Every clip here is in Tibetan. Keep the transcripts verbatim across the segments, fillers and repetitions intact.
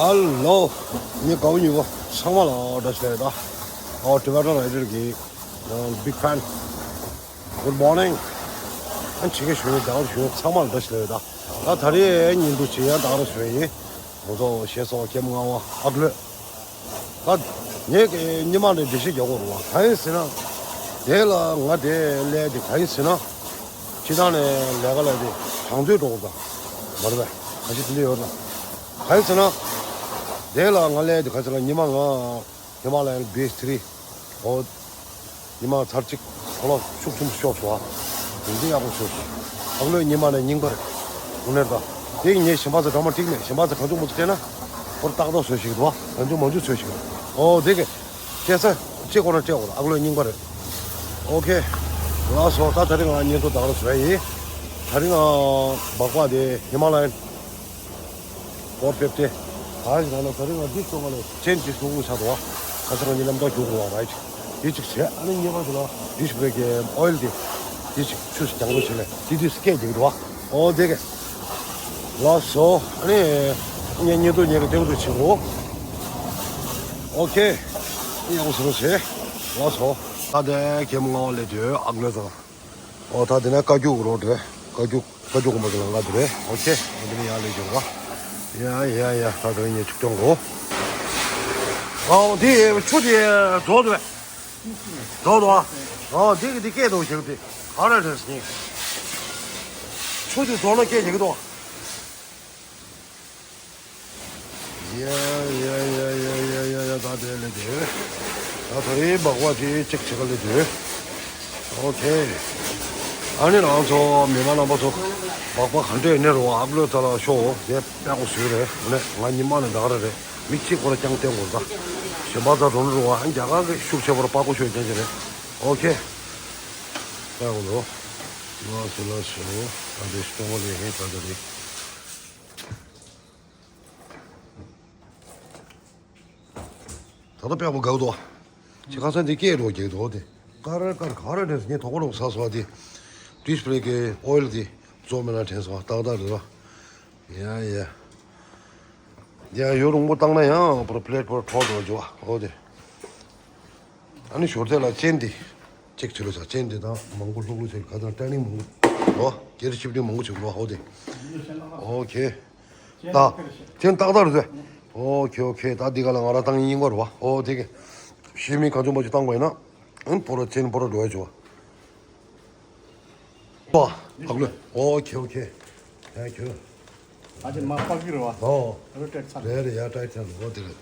ཧ་ལོ། ངའི་དགའ་བོ་ཉེ་བོ་ཚང་མ་ལ་བཀྲ་ཤིས་བདེ་ལེགས། ཨོ་Tibetan Rider གི་big fan། Good morning། ཨ་ནི་ཆེ་གེ་ཞུ་ཡིན། དགའ་བོ་ཞུ་ཡིན། ཚང་མ་ལ་བཀྲ་ཤིས་བདེ་ལེགས། ད་ད་རེས་ཉིན་དུ་ཆེ་ཡང་དག་རུ་ཞུ་ཡིན། ང་ཚོ་ཞེས་སོགས་ཀེམ་ལྔ་པ་ཨག་ལོས། ད་ངས་ཉི་མ་ནས་འགྲེལ་བཤད་རྒྱག་དགོས་རེད་བ། གང་ཡིན་ཟེར་ན། དེ་ལ་ང་དེ་ལས་དེ་གང་ཡིན་ཟེར་ན། སྤྱི་བཏང་ནས་ལས་ཀ་ལས་དེ་གྲངས་ཐོས་འགྲོ་དགོས་དང་། མ་རེད་པས། ག་ཞིག་དེ་འདྲ་ཡོད་ན། གང་ཡིན་ཟེར་ན། དེ་ལ་ང་ལས་དེ་ག་ཟེར་ན། ཉི་མ་ང་ཧི་མ་ལ་ཡན་བེ་སི་ཐི་རི་ཨོ། ཉི་མ་ཚར་གཅིག་གོ་ལ་ཤུགས་ཆེན་པོ་ཤོར་སོང་ཨ། དེ་འདི་ཡག་པོ་ཤོར་སོང་། ཨག་ལོས་ཉི་མ་ནས་རྙིང་པ་རེད། དངོས་གནས་ད། དེ་ངས་གཞན་པ་ཚོ་འདྲ་མ་འགྲིག་མེད། གཞན་པ་ཚོ་གང་བྱུང་མང་བྱུང་སྤྲད་ན། ཁོར་ཏག་ཏག་བཟོས་ཤིག་འདུག་བ། གང་བྱུང་མང་བྱུང་བཟོས་ཤིག་འདུག་ཨོ་དེ་གས། སྤྲད་ས་སྤྲད་དགོས་ན་སྤྲད་དགོས་རེད། ཨག་ལོས་རྙིང་པ་རེད། ཨོ་ཁེ། ལགས་སོ། ད་དེ་རིང་ང་བརྙན་ཐུང་དག་རུ་བཟོས་ཡིན། དེ་རིང་ང་སྦག་སྦག་དེ་ཧི་མ་ལ་ཡན། ཕོར་ཕིབ་ཊི། ག་ཞིག་ལབ་ན་དེ་རིང་ང་འདི་སོང་ང་ལ་ཅན་འདི་སོང་ངུ་ཆགས་འདུག་བ། ཁ་སང་ངས་ལམ་ཀ་རྒྱུག་དགོས་བ་རེད། འདི་གཅིག་བྱས། ཨ་ནི་གཉིས་པ་དེ་ལ་ཌིཤ་བྷེ་རེ་ཀི་ཨོ་ཡིལ་དེ། འདི་གཅིག་ཆུ་ཞིག་རྒྱག་རོགས་བྱས་ལས་འདི་འདི་སྐད་རྒྱག་གི་འདུག་བ། ཨོ་དེ་གས། ལགས་སོ། ཨ་ནི་ངས་བརྙན་ཐུང་ཉན་གི་སྟེང་དུ་ཕྱིན་གོ། ཨོ་ཁེ། ཡག་པོ་བཟོ་རོགས་བྱས། ལགས་སོ། ད་དེ་ཀེམ་ལྔ་པ་སླེབས་དུས་ཨག་ལོས་དང་། ཨོ་ད་དེ་ནས་བཀའ་བརྒྱུད་རོགས་རེད། བཀའ་བརྒྱུད་བཀའ་བརྒྱུད་དགོན་པ་གི་ལམ་ཁ་དེ་རེད། ཨོ་ཁེ། ཨོ་དེ་ནས་ཡར་སླེབས་བྱུང་བ། ཡ་ཡ་ཡ། ད་དེ་ནས་ངས་ཆུ་སྐྱོང་གོ། ཨོ་དེ་ཆུ་དེ་རྫོགས་འདུག་པས། རྫོགས་འདུག་ཨ། ཨོ་དེ་གི་དེ་སྐད་འདུག་ཞིག་དེ་ག་རེ་རེད་ཟེར། ཆུ་དེ་རྫོགས་ན་སྐད་རྒྱག་གི་འདུག་ཡ་ཡ་ཡ། ད་དེ་ལས་དེ། ད་ད་རེས་སྦག་སྦག་དེ་ཅིག་བྱེད་ག་ལས་དེ། ཨོ་ཁེ། ཨ་ནི་རང་ཚོ་མི་མང་རྣམ་པ་ཚོ་སྦག་སྦག་ག་འདྲས་ནས་རུ་ཨག་ལོས་ད་ལ་ཤོག་དེ་དཔེ་ཡག་པོ་བཟོས་རེད། ཨ་ནི་ང་ཉི་མ་ནས་ད་ག་ར་རེད། མི་གཅིག་ཁོ་ར་རྐྱང་བསྟན་དགོས་ད། གཞན་པ་ད་རུང་རུ་ཨ་རྒྱ་གར་གི་ཤུགས་ཆེ་བར་པགས་པོ་ཤོད་ཅན་ཅིག་རེད། ཨོ་ཁེ། དཔེ་ཡག་པོ་འདུག་ལགས་སོ་ལགས་སོ། ད་དེ་སྟོང་པ་ལས་ཧེ་ད་ད་རེད། ད་ལྟ་དཔེ་ཡག་པོ་དགའ་གི་འདུག་ཁ་སང་འདི་སྐད་འགྲོ་རྒྱག་འདུག་དེ་དཀར་དཀར་ག་རེ་དྲན་སོང་། ངས་དོགས་པ་རོགས་ཟ་སོང་བ། དེ་ཌིཤ་བྷེ་རེ་ཀི་ཨོ་ཡིལ་དེ་རྫོགས་མེད་ན་དྲན་སོང་བ། ཏག་ཏག་རེད་བ། ཡ་ཡ། ཡ་ཡོ་རུང་པོ་བཏང་ན་ཡང་པོར་པི་ལེ་ཊི་པོར་འཕྲོག་འགྲོ་རྒྱུ་བ། ཨོ་དེ། ཨ་ནི་ཞོར་དེ་ལ་ཅན་དེ་ཅེག་བྱེད་ལོ་ས། ཅན་དེ་དང་མང་པོ་ལྷུག་ལྷུག་བྱེད་ལོ། ཁ་སང་ཊེ་ནིང་མང་པོ་ལོ་རྒྱལ་ཞིབ་ཏིང་མང་པོ་བྱེད་ལོ། ཨོ་དེ། ཨོ་ཁེ། ད་ཅན་ཏག་ཏག་རེད་ཟེར། ཨོ་ཁེ་ཨོ་ཁེ། ད་འདི་ག་ལ་ང་རང་བཏང་ཡིན་པ་རེད་བ། ཨོ་དེ་གས། ཤི་མི་གང་བྱུང་མ་བྱུང་བཏང་པ་ཡིན་ན། ཨན་པོ་ར་ཅན་པོ་ར་འགྲོ་ཡ་བྱུང་བ། ཨ་ལོ། ཨོ་ཁེ་ཨོ་ཁེ། ཡ་ཁེ། ཨ་ཅེ་མ་པ་གི་རེད་བ། ཨོ། རོ་ཊེཊ་ཚར། རེད་རེད། ཡ་ཊའིཊ་ཚར་ལོ། ཨོ་དེ་རེད།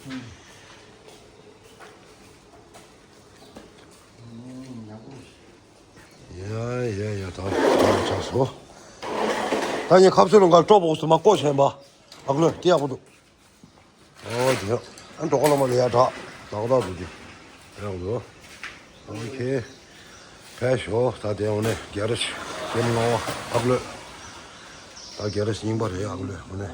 ཡ་ཡ་ཡ། ད་ད་ཆགས་སོང་། ད་ངས་ཁ་པར་ནང་ག་ཊོབ་བོག་སི་མར་བཀོག་བྱས་པ། ཨ་ལོ། དེ་ཡག་པོ་འདུག་ཨོ་དེ། ཨ་འགྲོ་ཁ་ལ་མ་ལ་ཡ་དྲག་ཏག་ཏག་འདུག་དེ། ཡག་པོ་འདུག་ཨོ་ཁེ། ཕེབས་ཤོག་ད་དེ་འོ་ནས་གེ་རེཇ་ཀེམ་ལྔ་པ་ཨ་ལོས། ད་གེ་རེཇ་རྙིང་པ་རེད། ཨ་ལོས་འོ་ནས།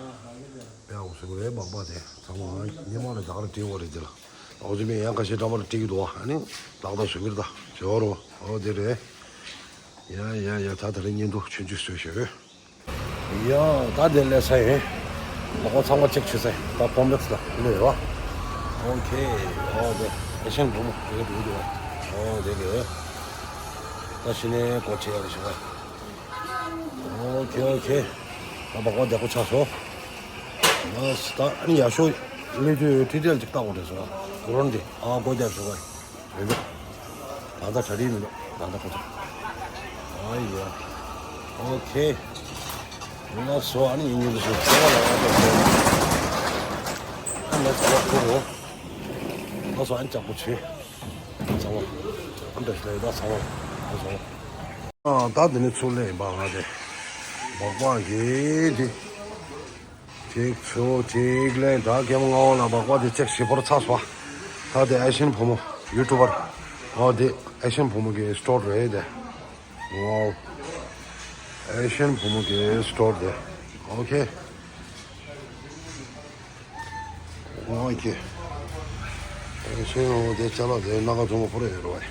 ཡག་པོ་བཟོས་རེད། སྦག་སྦག་དེ་ཚང་མ་ཉི་མ་ལ་ད་ག་ར་བྲིས་པ་རེད་དེ་ལ། ཨོ་ཙི་མི་ཡང་ཁ་ཤས་འདྲ་མ་རེ་བྲིས་ཀྱི་འདུག་ཨ་ནི་ཏག་ཏག་བཟོ་གི་རེད། ད་བྱེད་པ་རོ། ཨོ་དེ་རེད། ཡ་ཡ་ཡ། ད་དེ་རིང་བརྙན་ཐུང་ཆུང་ཆུང་བཟོས་ཤོག་ཡ་ད་དེ་ལས་ས་ཡིན། ལོག་པ་ཚང་མ་ཅེག་བྱེད་ས་ཡིན། ད་ཀོམ་པི་ལེག་སི་ལ་སླེབས་ཡོད་པ། ཨོ་ཁེ། ཨོ་དེ་ཨེ་ཤན་བུ་མོ་དེ་ག་འགྲོ་གི་འདུག་ཨོ་དེ་གས། ད་ཕྱི་ནས་སྒོ་ཕྱེ་ཡག་གི་བྱེད་པ། ཨོ་ཁེ་ཨོ་ཁེ། ད་སྦག་སྦག་བདེ་པོ་ཆགས་སོང་། ལགས་ད་ཨ་ནི་ཡར་ཤོག་སླེབས་དུས་ཊའི་ཊལ་ཅིག་བལྟ་དགོས་རེད་ཟེར་བ། གུ་རོན་དེ་ཨ་སྒོ་རྒྱབ་ཤོག་པ། རེད་འདུག་ད་ལྟ་གྲ་སྒྲིག་མི་འདུག་ད་ལྟ་ཁོ་ཚོ། ཨ་ཡ། ཨོ་ཁེ། ལགས་སོ། ཨ་ནི་ཡིན་ཉིན་དུ་ཚོ་ཚོ་བ་ལ་ཡང་ཏོག་ཙམ། ཨ་ནི་ཚོ་བ་ཁོ་རོ། ལགས་སོ། ཨ་ནི་ལྕགས་པོ་ཆེ། ཚང་མ། ཨ་འདྲ་ཞིག་ལ་ཡོད་ད་ཚང་མ། ལགས་སོ། ཨ་ད་འདི་ནི་ཚུར་ལེན་པ་ང་དེ། སྦག་སྦག་གི་དེ། ཅིག་ཚོ་ཅིག་ལེན། ད་ཀེམ་ལྔ་པ་ལ་སྦག་སྦག་དེ་ཅིག་ཞིབ་པོར་ཚར་སོང་། ད་དེ་ཨེ་ཤན་བུ་མོ་ཡུ་ཊུབ་པར། ཨོ་དེ་ཨེ་ཤན་བུ་མོ་གི་སི་ཊོར་རེད་དེ། ཝའོ། ཨེ་ཤན་བུ་མོ་གི་སི་ཊོར་དེ། ཨོ་ཁེ། ཨོ་ཁེ། ཨེ་ཤན་བུ་མོ་དེ་ཅ་ལག་དེ་སྣ་ཁ་ཚང་མ་ཕུ་རེ་ཡོད་རེད་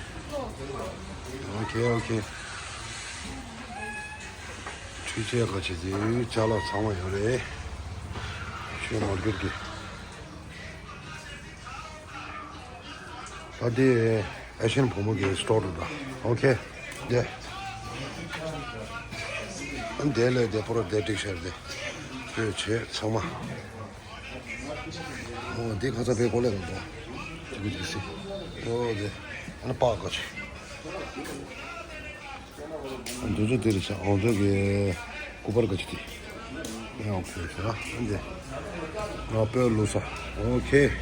བ། ཨོ་ཁེ་ཨོ་ཁེ། འཕྲུལ་ཆས་ག་ཆེ་དེ་ཅ་ལག་ཚང་མ་ཡོད་རེད། ཆོས་མར་ཀེཊ་གི། ད་དེ་ཨེ་ཤན་བུ་མོ་གི་སི་ཊོར་དུ་ད། ཨོ་ཁེ། དེ་དེ་ལས་དེ་པོ་ར་དེ་ཏིག་ཤར་དེ་བོད་ཆེ་ཚང་མ། ཨོ་དེ་ཁ་ཚ་བའི་གོ་ལེ་རང་དོ། དེ་གི་དེ་སི། ཨོ་དེ་ཨ་ན་པགས་ག་ཆེ། འདི་ཚོ་དེ་རེད་ཤག་ཨང་ཚོ་གི་སྐུ་པར་ག་ཅི་དེ། ཨོ་ཁེ་ཤག་འདི། ང་དཔོན་ལུགས་ས། ཨོ་ཁེ།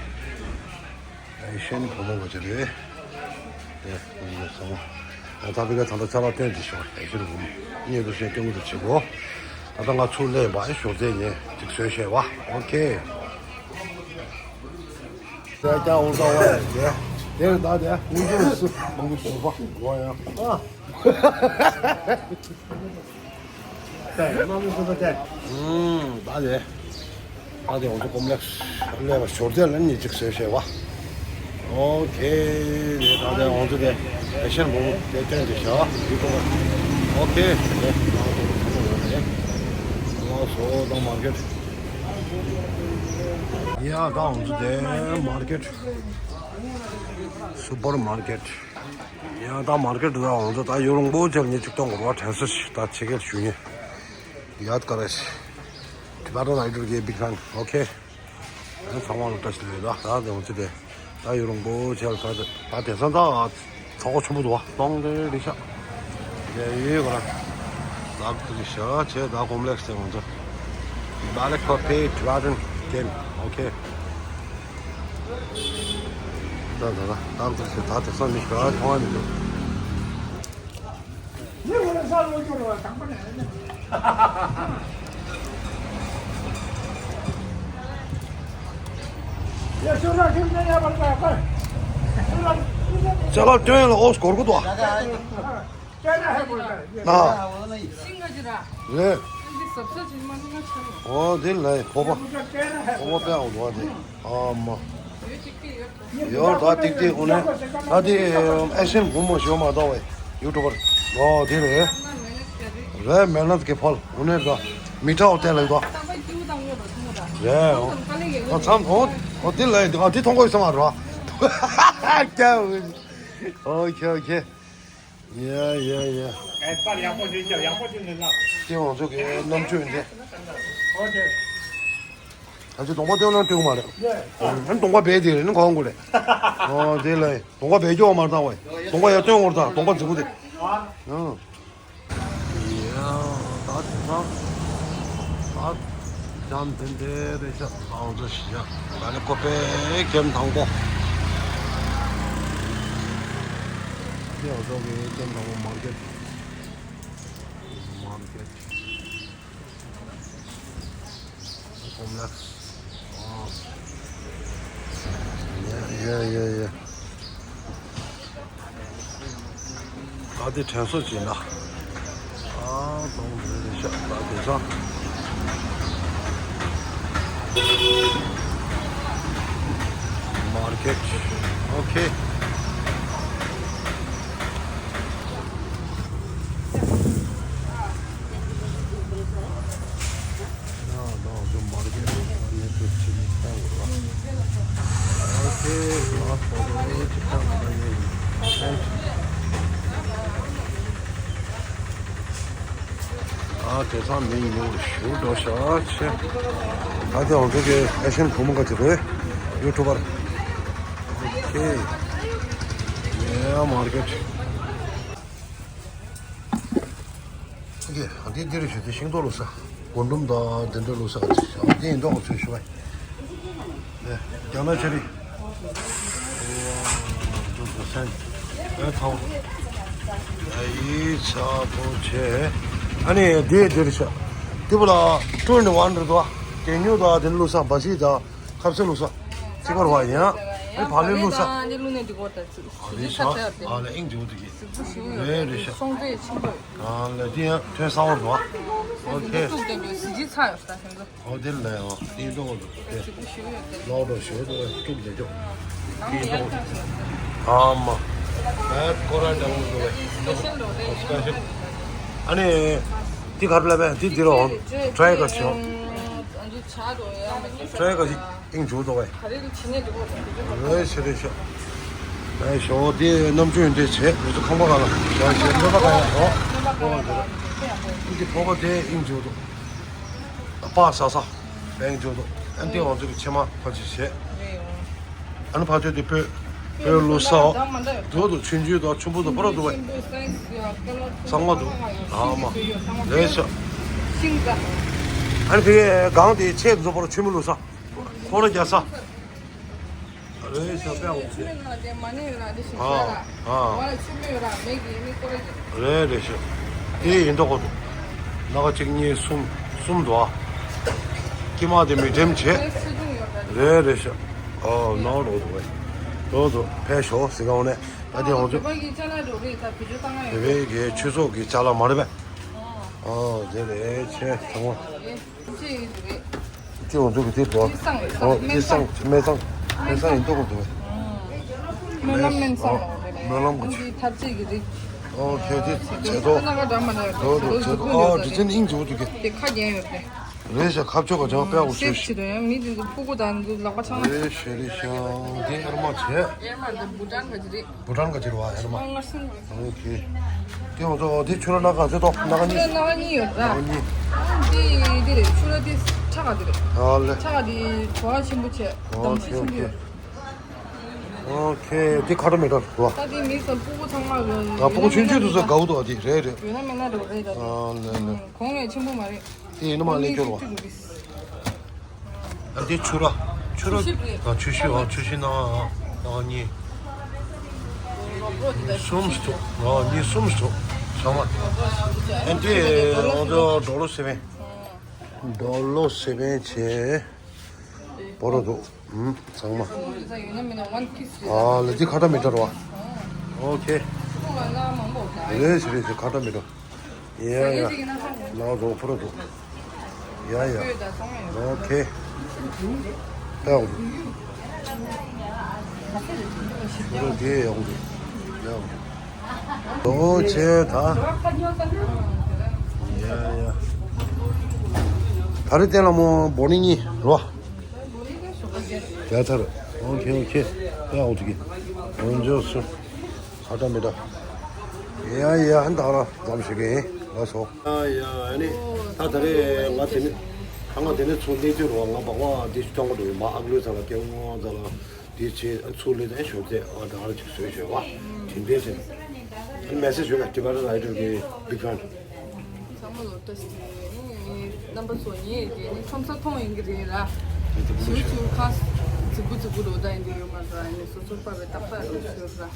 ཨེ་ཤན་བུ་མོ་ག་ཅི་རེད། དེ་ཚང་མ། ད་བི་ག་ད་ལྟ་ཚ་བ་སྟོན་དེ་ཤོག་ཨེ་ཤན་བུ་མོ། ཉེ་དུ་ཤན་སྟོན་གི་དུ་བྱེད་གོ། ད་ལྟ་ང་ཚུར་ལེན་པ་ཨེ་ཞོར་རྩེ་ཉེ་ཅིག་བཟོས་བྱས་བ། ཨོ་ཁེ། ཀྱ་ཀྱ་འོང་ས་བ་ཡ་ཀྱ། དེར་ད་དེ་འུ་ཚོ་སུ་མང་པོ་ཞོགས་པ་གོ་ཡ། ཨ། དེ་མང་པོ་ཞོགས་པ་དེ། ཨུམ་ད་དེ། ད་དེ་འོང་ཚོ་ཀོམ་ལེགས་སླེབས་པ་ཞོར་དེ་ལ་ཉིན་གཅིག་བཟོས་བྱས་བ། ཨོ་ཁེ། དེ་ད་དེ་འོང་ཚོ་དེ་ཨེ་ཤན་བུ་མོ་དེ་སྟོན་དེ་བྱ་བ་ཡུ་ཀོ། ཨོ་ཁེ། དེ་ད་དེ་ཚང་མ་ཡོད་རེད། ཨོ་སོ་དང་མར་ཀེ་ཊི། ཡ་ད་འོང་ཚོ་དེ་མར་ཀེ་ཊི། སུ་པར་མར་ཀེ་ཊི། ཡ་ད་མར་ཀེ་ཊི་ད་འོང་ཚོ་ད་ཡུ་རོང་པོ་ཆེར་ཉིན་གཅིག་གཏོང་དགོས་ར་དྲན་གསོ་ཞིག་ད་ཆེ་གེར་ཞུ་ཉེ། ཡ་ད་ག་རེ་ཞིག Tibetan Rider གི་Big Fan ཨོ་ཁེ། ཚང་མ་ལ་བཀྲ་ཤིས་བདེ་ལེགས། ད་དེ་འོང་ཚོ་དེ་ད་ཡུ་རོང་པོ་ཆེར་ད་ད་དེང་སང་ད། ཚོགས་ཆེན་པོ་འདུག་བ། སྟོང་དེ་རེད་ཤག་ཡ་ཡོད་ག་ར། ལག་ཏུ་ཤ་ཆེ་ད་ཀོམ་ལེགས་སེ་ང་ཚོ། Bale Coffee Tibetan Game ཨོ་ཁེ། ད་ད་ད་ལག་ཏུ་ཤ་ད་དེ་སང་མི་ཤ་མཐོང་བ་མི་འདུག་ཅ་ལག་སྟོན་ལ་ཨོ་སྐོར་གོ་དོ། ན། རེད། ཨོ་དེ་ལ་ཕོ་པ། ཕོ་པ་དཔེ་ཨོ་དོ་དེ། ཨ་མ། ཡོ་ད་ཏིག་ཏིག་འོ་ནས་ད་དེ་ཨེ་ཤན་བུ་མོ་ཞོ་མ་ད་བས་ཡུ་ཊུ་བར། ཨོ་དེ་རེད། རེད་མེ་ནད་ཀྱི་ཕོལ་འོ་ནས་ད་མི་ཁྲའོ་བསྟན་ལ་ཡོད་ད། རེད་ཨོ། ཨོ་མཚམས་ཨོ་ཨོ་དེ་ལ་ཡོད་ཨོ་དེ་མཐོང་གོ་ཡོད་སོང་ཨ་རོ། ཀྱ་ཨོ་ཁེ་ཨོ་ཁེ། ཡ་ཡ་ཡ། ཨེ་པར་ཡག་པོ་ཞིག་ཡག་པོ་ཞིག་ལེན་ན། ཁྱེད་ང་ཚོ་གི་རྣམ་དཔྱོད་འདི། ཨོ་ཁེ། ད་ཅི་གདོང་པ་སྟོན་ན་སྟོན་མ་རེད། ཨ་ནི་གདོང་པ་བེད་དེ་རེད་ནི་གོང་གོ་རེད། ཨོ་དེ་ལ་གདོང་པ་བེད་སྐྱོ་མ་བཏང་བས་གདོང་པ་ཡ་སྟོན་འོར་དང་གདོང་པ་འཛིག་པོ་དེ། ཨང་། ཡ་ད་དེ་ཚང་ད་འཇམ་དེ་འདྲ་རེད་ཤག་ཨང་ཚོ་ཞི་ཡ་ད་ནི་ཀོ་པའི་ཀེམ་དང་པོ། དེ་ང་ཚོ་གི་ཀེམ་དང་པོ་མར་ཀེ་ཊི། མར་ཀེ་ཊི། ཧོམ་ལེགས། ཡ་ཡ་ཡ་ཡ། ད་དེ་དྲན་གསོ་བྱེད་ན། ཨ་གདོང་འདི་རེད་ཤག་ད་དེ་ཚང་། མར་ཀེ་ཊི། ཨོ་ཁེ། ཨ་དེ་ཚང་མི་ཉུང་ཞུ་འགྲོ་ཤག་ཆེ། ད་དེ་འོང་ཚོད་ཀྱི་ཨེ་ཤན་བུ་མོ་ག་ཅི་རེད། ཡུ་ཊུ་བར། ཨོ་ཁེ། ཡ་མར་ཀེ་ཊི། ཨོ་ཁེ། འདི་འདིར་ཞུ་དེ་ཤིང་ཏོག་བླུགས་ས། སྒོ་འགྲམ་དང་དེ་འདྲ་བླུགས་ས་ག་ཅིག་ཨ་འདི་ཡིན་མདོག་ཚོས་ཞུ་བ་ཡིན། རྒྱ་ནག་ཆ་རི། ཨེ་ཐའོ། ཨེ་ཡི་ཆ་པོ་ཆེ། ཨ་ནི་འདི་འདིར་ཤ། འདི་བུ་ལ་ཊུ་ཨིན་ཝན་རེད་དོ། གད་སྙིགས་དང་འདི་བླུགས་ས་འབའ་ཞིག་དང་ཁ་ཟས་བླུགས་ས། ཅི་གར་བ་ཡིན་ཨ། ཨེ་བག་ལེབ་བླུགས་ས། འདི་བླུགས་ནས་འགྲིག་གོ་ད། ཨ་རེད་ཤག་ཨ་ལ་ཨིན་འགྲིག་གོ་འདུག་གི། རེད་རེད་ཤག་ཨ་ལ་དེ་ཡང་ཐོན་ས་བར་དུ་ཨ། ཨོ་ཁེ། ཨོ་དེ་ལ་ཡང་དེ་འགྲོ་འདུག་དེ། ལོག་འགྲོ་ཞོར་དུ་སྐྱུག་བྱེད་ཆོག་དེ་འགྲོ། ཨ་མ། ཨེ་ཀོ་ར་འདྲ་མོ་འདུག་བས། སི་པེ་ཤལ། ཨ་ནི། དེ་གར་ལ་བས་དེ་འདི་རོ། ཊ་རའི་ག་ཆོག་ཊ་རའི་ག་ཅིག་ཨིན་འཇུ་འདུག་བས། རེད་ཤག་རེད་ཤག་ཨེ་ཞོ་དེ་རྣམ་དཔྱོད་འདི་བྱས་མི་ཚོ་ཁང་པ་ག་ལ་ཞོ་བྱས་མི་པ་ག་ཡ་ཞོ་པོ་ག་འདི་ལ་འདི་ཕོ་པ་དེ་ཨིན་འཇུ་དོ། པ་ས་ས་བེང་འཇུ་དོ། ཨན་ཏི་ཝང་ཚོ་གི་ཕྱེ་མ་ཕ་ཆི་བྱས། ཨན་ཕ་ཆོས་དེ་པོས་པོས་ལུ་སའོ། འདུག་འདུག་ཆུང་ཆུང་དང་ཆུང་པོ་དང་པོ་ར་འདུག་བས། གཙང་མ་འདུག་ཨ་མ་ལས་ཤ། ཨན་ཕི་གའི་གང་དེ་ཆེད་འཛོ་པོ་ར་ཆུ་མི་ལུ་ས། ཁོ་ར་རྒྱ་ས། རེད་ཤག་དཔེ་འོང་ཆུ་མིག་ནང་དེ་མ་ནི་ཡོད་ར་འདི་ཞིག་ཨ་ཤ་ར། ཨ་ང་ལ་ཆུ་མིག་ཡོད་ར་མེད་ཀྱི་མི་སྐོར་ར་ཀྱི། རེད་རེད་ཤག་དེ་ཡིན་མདོག་གོ་འདུག་སྣ་ཁ་གཅིག་གཉིས་གསུམ་གསུམ་འདུག་ཨ། དཀྱིལ་མ་དེ་མི་འགྲེམ་བྱེད། ཆུ་ཆུང་ཡོད་ར་རེད་རེད་ཤག་ཨོ་ནོ་རོ་འདུག་བས། རོ་འདུག་ཕེ་ཤོ་ཟི་ག་འོ་ནས་ད་དེ་འོང་ཆུ། བོད་པ་གི་ཅ་ལག་འགྲོ་རེད་ད་བེད་སྤྱོད་བཏང་ཡ་ཡོད་རེད། བོད་པའི་གི་ཆོས་ཚོགས་ཀྱི་ཅ་ལག་མ་རེད་པས། ཨོ་དེ་རེད་ཆེ་ཚང་མ། ཅི་ཡིན་རེད། ཅི་འོང་འདུག་གི་དེ་འགྲོ། ཨོ་དེ་སང་སྨན་སང་སྨན་སང་སྨན་སང་ཡིན་འདུག་གི་འདུག་སྨན་ལམ་སྨན་སང་ཨོ་སྨན་ལམ་གི་ཆུ། འདི་ཐབས་ཅིག་གི་རིགས། ཨོ་ཁེ་དེ་ཚེ་ཐོག་ཁ་ན་ག་འདྲ་མ་འདྲ་འགྲོ་འགྲོ་ཚེ་ཐོག་ཨོ་དེ་ཚེ་སྙིང་རྗེ་བོ་འདུག་གི། དེ་ཁ་རྒྱན་ཡོད་རེད། རེད་ཤག་ཁ་ཕྱོགས་ག་ཅང་དཔེ་འོ་ཤེས་ཤེས་ཤིག་དང་ཡང་མི་དེ་ཚོ་ཕྲུ་གུ་དང་འདུག་ལག་པ་འཆང་། རེད་ཤག་རེད་ཤག་དེ་ཨེར་མ་བྱས། ཨེར་མ་དེ་བུ་ཊན་ག་ཅི་རེད། བུ་ཊན་ག་ཅི་རེད་བ་ཨེར་མ། ཨོ་ངར་སིང་། ཨོ་ཁེ། དེ་འོ་ཚོ་དེ་ཆུ་ར་ན་ག་ཚོད་ཏོག་ན་ག་གཉིས། ཆུ་ར་ན་ག་གཉིས་ཡོད་ར། ན་ག་གཉིས། དེ་དེ་རེད་ཆུ་ར་དེ་ཁྲ་ག་དེ་རེད། ཨ་ལེ། ཁྲ་ག་དེ་གྲོ་བ་ཆེན་པོ་བྱས། ཨོ་དམ་ཆུ་ཁེ་ཨོ་ཆེན་པོ་ཁེ། ཡོད། ཨོ་ཁེ་དེ་ཁ་ཏ་མི་ཏར་ར། ད་དེ་མི་ཚོ་ཕྲུ་གུ་ཚང་མ་གི་ཨ་ཕྲུ་གུ་ཆུང་ཆུང་དུ་ཚོ་དགའ་བོ་འདུག་ཨ་དེ་རེད་རེད། ཡོད་ན་མེད་ན་འགྲོ་རེད་ད་དེ། ཨ་ལེ་ལེ། གོང་ནས་ཆེན་པོ་མ་རེད། དེ་ཡིན་ན་མ་ལེན་སྐྱོར་བ། ཨ་དེ་ཆུ་ར། ཆུ་ར། ཆུ་ཤིབ་རེད། ཨ་ཆུ་ཤིབ་ཨ་ཆུ་ཤིབ་ན་ཨ་གཉིས། གསུམ་སྟོང་ཨ་གཉིས་གསུམ་སྟོང་ཚང་མ། ཨ་དེ་ཨ་དེ་ཌོ་ལོ་སེ་བེན། ཌོ་ལོ་སེ་བེན་བྱས། བོ་ར་འདུག་ཨུམ་ཚང་མ། ཨ་ལ་དེ་ཁ་ཏ་མི་ཏར་ར། ཨོ་ཁེ། རེད་རེད་རེད་ཁ་ཏ་མི་ཏར། ཡ་ཡ། ལའོ་རོ་ཕུ་རོ་འདུག་ཡ་ཡ། ཨོ་ཁེ། ཡ་འོ། ཕུ་རོ་དེ་ཡ་འོ། ཡ་འོ། ལོ་ཆེ་ད། ཡ་ཡ། ད་རེས་བསྟན་ལ་མོ་བོ་ནི་གཉིས་རོ། རྒྱ་ཚར། ཨོ་ཁེ་ཨོ་ཁེ། ཡ་འོ་དེ་གི། འོ་འཇོག་སུ། ཁ་ཏ་མི་ཏ། ཡ་ཡ་ཧན་ད་ར་འཛམ་ཞིག་གི་ལ་སོ། ཡ་ཡ་ཨ་ནི། ད་ད་རེས་ང་དེ་ནི། ད་ང་དེ་ནི་ཚུར་གནས་དུས་རུ་ང་བག་བ་དེ་ཅུ་ཀྱང་གོ་འགྲོ་ཡོད་མ་ཨག་ལོས་ཚ་ལ་སྐྱེ་བོ་ཚ་ལ་དེ་ཆེ་ཚུར་ལས་དེ་ཞོར་དེ་ཨ་ད་ར་ཅིག་བཟོས་ཞོར་བ་དྲིན་དྲན་ཆེ། ཨ་ནི་མེ་སེ་ཇི་ཞོར་ལ་ཊི་བེ་ཊན་རའི་ཊར་གི་བིག་ཕན། ཚང་མ་ལོ་བཀྲ་ཤིས་བདེ་ལེགས། རྣམ་པ་ཚོ་ངས་དེ་ནི་ཁྲོམ་ས་མཐོང་ཡིན་གྱི་རེད་ར། དེ་དེ་བུ་ཞུ་ཞུ་ཁ་རྫིག་པོ་རྫིག་པོ་རོ་ད་ཡིན་གྱི་ཡོད་མ་རེད་ར། ཡིན་སོ་སོ་པ་བའི་རྟག་པར་རོ་ཞུ་ར།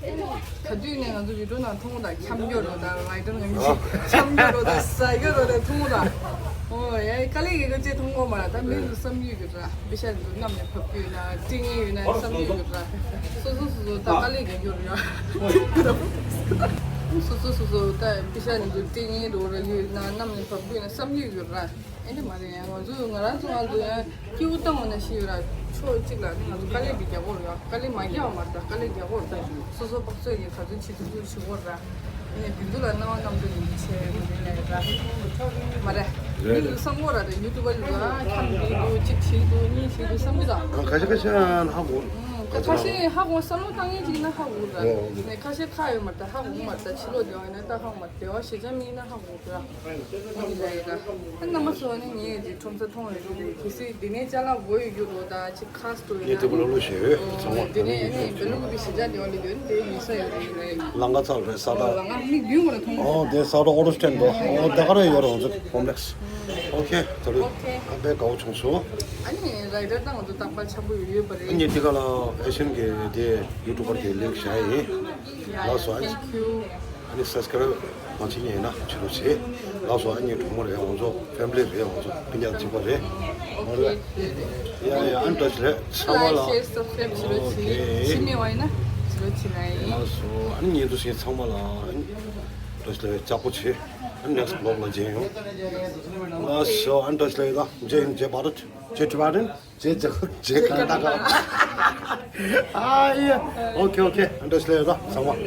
ག་དུས་ནས་ང་ཚོ་ཡུ་ཊུབ་ནང་མཐོང་ད་འཁྱམ་རྒྱུ་རོ་ད་རའི་ཊར་ང་མི་ཞིག་འཁྱམ་རྒྱུ་རོ་ད་ཟ་རྒྱུ་རོ་ད་མཐོང་ད། ཨོ་ཡ་དཀའ་ལས་ཡི་ག་ཅེས་མཐོང་གོ་མ་ར། ད་མི་ཚོ་བསམ་ཡོད་གི་ར། པེ་ཤ་འདི་ཚོ་གནམ་ནས་བབས་ཀྱི་ཡོད་ན་སྐྲན་ཡོད་ན་བསམ་ཡོད་གི་ར། སོ་སོ་སོ་སོ་ད་དཀའ་ལས་རྒྱག་རྒྱུ་ར། སོ་སོ་སོ་སོ་ད་པེ་ཤ་འདི་ཚོ་སྐྲན་རོ་ར་ཡོད་ན་གནམ་ནས་བབས་ཀྱི་ཡོད་ན་བསམ་ཡོད་གི་ར། ཨེ་འདྲ་མ་རེད། ཡང་ང་ཚོ་ང་རང་ཚོ་ང་ཚོ་ཡང་སྐྱིད་པོ་བཏང་བ་ན་ཤི་ཡོད་ར། ཕྱོགས་གཅིག་ལ་ནི་ང་ཚོ་དཀའ་ལས་འདི་རྒྱག་དགོས་རེད་ཡ། དཀའ་ལས་མ་རྒྱག་པ་མ་རེད། དཀའ་ལས་རྒྱག་དགོས་རེད། སོ་སོ་དཔག་ཚོད་ཀྱིས་ག་ཚོད་བྱེད་ཐུབ་ཐུབ་བྱེད་དགོས་ར། ཨེ་ནས་དེ་ཚོ་ལ་སྣང་བ་རྣམ་དག་ཡིན་གྱི་བྱས་མ་རེད་ལས་ར། མ་རེད། མི་ལ་བསམ་དགོས་ར། དེ་ཡུ་ཊུབ་པ་ལ་ཨ་འཁྱམ་གྱི་འདུག་གཅིག་བྱེད་འདུག་གཉིས་བྱེད་འདུག་བསམ་གྱི་ར། ཁ་ཤས་ཁ་ཤས་ཧ་གོ། ཁ་ཤས་ཧ་གོ་བསམ་བློ་བཏང་མཁན་ཅིག་ཡིན་ན་ཧ་གོ་ར། ནས་ཁ་ཤས་ཁ་ཡོད་མ་རེད། ད་ཧ་གོ་མ་རེད། ད་ཕྱི་ལོགས་བསྡད་པ་ཡིན་ན་ད་ཧ་གོ་མ་རེད། བསྡད་པ་གཞིས་ཆགས་མི་ཡིན་ན་ཧ་གོ་ར། ཨ་རྣམ་པ་ཚོ་ནི་ངས་འདི་ཁྲོམ་ས་མཐོང་ཡོད་རེད། གལ་སྲིད་འདི་ནས་ཅ་ལག་དགོས་ཡོད་རྒྱུ་རོ་ད་ཅིག་ཁ་སྟོ་ཡོད་ན་ནི། ཨོ་འདི་ནས་ཨ་ནི་བེ་ལུ་གུ་པི་གཞིས་ཆགས་འདི་བ་ལ་ཡོད་ནི་དེ་ཡིན་ས་ཡོད་རེད་ལས། ལང་ཀ་ཚར་རེད་ས་ད། ལང་ཀ་མིག་མདུན་ཁོ་ན་མཐོང་། ཨོ་དེ་ས་ད་ཨོ་རོ་སྟན་དོ། ཨོ་དེ་ག་རེ་ཡོད་རེད། འོ་ཚོ་ཧོམ་ལེགས། ཨོ་ཁེ་ད་ལུ་ཨ་པའི་དགའ་བོ་བྱུང་སོང་། ཨ་ནི་རའི་ཊར་དང་ང་ཚོ་རྟག་པར་འཆམ་པོ་ཡོད་ཡོད་པ་རེད། ཨ་ནི་དེ་ག་ལ་ཨེ་ཤན་གི་དེ་ཡུ་ཊུབ་པར་གི་ལིང་ཀི་བཞག་ཡིན། ལགས་སོ། ཨ་ནི། Thank you། ཨ་ནི་སབ་སི་ཀ་རབ་མ་བྱེད་མཁན་ཡིན་ན་བྱེད་རོགས་བྱེད། ལགས་སོ། ཨ་ནི་གྲོགས་མོ་རེད། ང་ཚོ་ཕེ་མི་ལི་རེད། ང་ཚོ་སྤུན་ཀྱག་གཅིག་པ་རེད། ཨོ་ཁེ། ཡ་ཡ་ཨ་ནི་བཀྲ་ཤིས་བདེ་ལེགས་ཚང་མ་ལ། Like, share, subscribe་བྱེད་རོགས་བྱེད། ཨོ་ཁེ། བྱེད་མེད་པ་ཡིན་ན་བྱེད་རོགས་བྱེད་ན་ཡིན། ལགས་སོ། ཨ་ནི་ཉན་ཐོས་ཞིག་ཚང་མ་ལ་ཨ་ནི་བཀྲ་ཤིས་བདེ་ལེགས། ལྕགས་པོ་བྱེད། ཨ་ནི་ནེག་སི་ཊི་བི་ལོག་ལ་མཇལ་ཡོང་། ལགས་སོ། ཨ་ནི་བཀྲ་ཤིས་བདེ་ལེགས། ད་མཇལ་ཡོང་། མཇལ་བར་དུ་ཇེ་ཀྲི་བ་རན། ཇེ་ཇེ་ཇེ་ཀ་ན་ཀ། ཨ་ཡ། ཨོ་ཁེ་ཨོ་ཁེ། ཨ་ནི་བཀྲ་ཤིས་བདེ་ལེགས་ད་ཚང་མ།